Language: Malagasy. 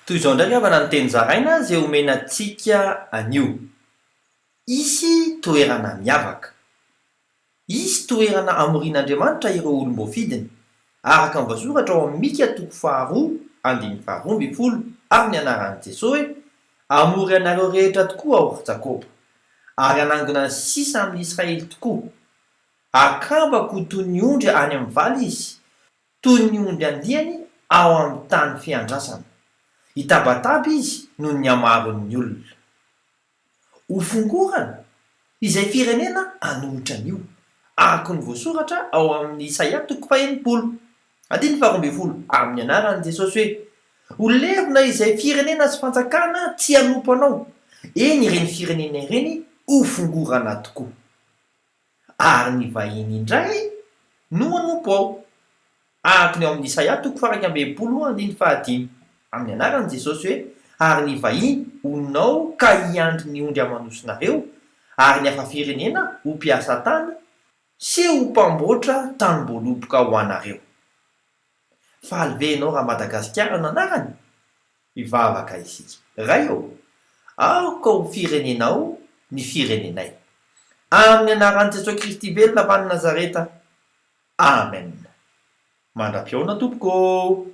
Toy izao indray angamba ny teny zaraina izay omena antsika anio. Hisy toerana miavaka. Hisy toerana hamorian'Andriamanitra ireo olom-boafidiny, araka ny voasoratra ao amin'ny Mika toko faharoa andininy faharoa ambinifolo, Amin'ny anaran'i Jesoa hoe, Hamory anareo rehetra tokoa Aho ry Jakoba, ary hanangona ny sisa amin'i Israely tokoa. Hakambako ho toy ny ondry any amin'ny vala izy, toy ny ondry andiany ao amin'ny tany fiandrasana. Hitabataba izy noho ny hamaron'ny olona. Ho fongorana izay firenena hanohitra an'io, araka ny voasoratra ao amin'ny Isaia toko fahenimpolo, andininy faharoa ambinifolo, amin'ny anaran'i Jesosy hoe, Ho levona izay firenena sy fanjakana tsy hanompo anao, eny ireny firenena ireny ho fongorana tokoa. Ary ny vahiny indray no hanompo ao. Araka ny ao amin'ny Isaia toko faha-61 andininy fahadimy, amin'ny anaran'i Jesosy hoe, Ary ny vahiny honina ao ka hiandry ny ondry aman'osinareo, ary ny hafa firenena ho mpiasa tany sy ho mpamboatra tanim-boaloboka ho anareo. Faly ve ianao raha Madagasikara no anarany? Hivavaka isika. Ray ô, aoka ho firenenao ny firenenay. Amin'ny anaran'i Jesoa Kristy velona avy any Nazareta. Amen. Mandra-pihaona tompoko ô!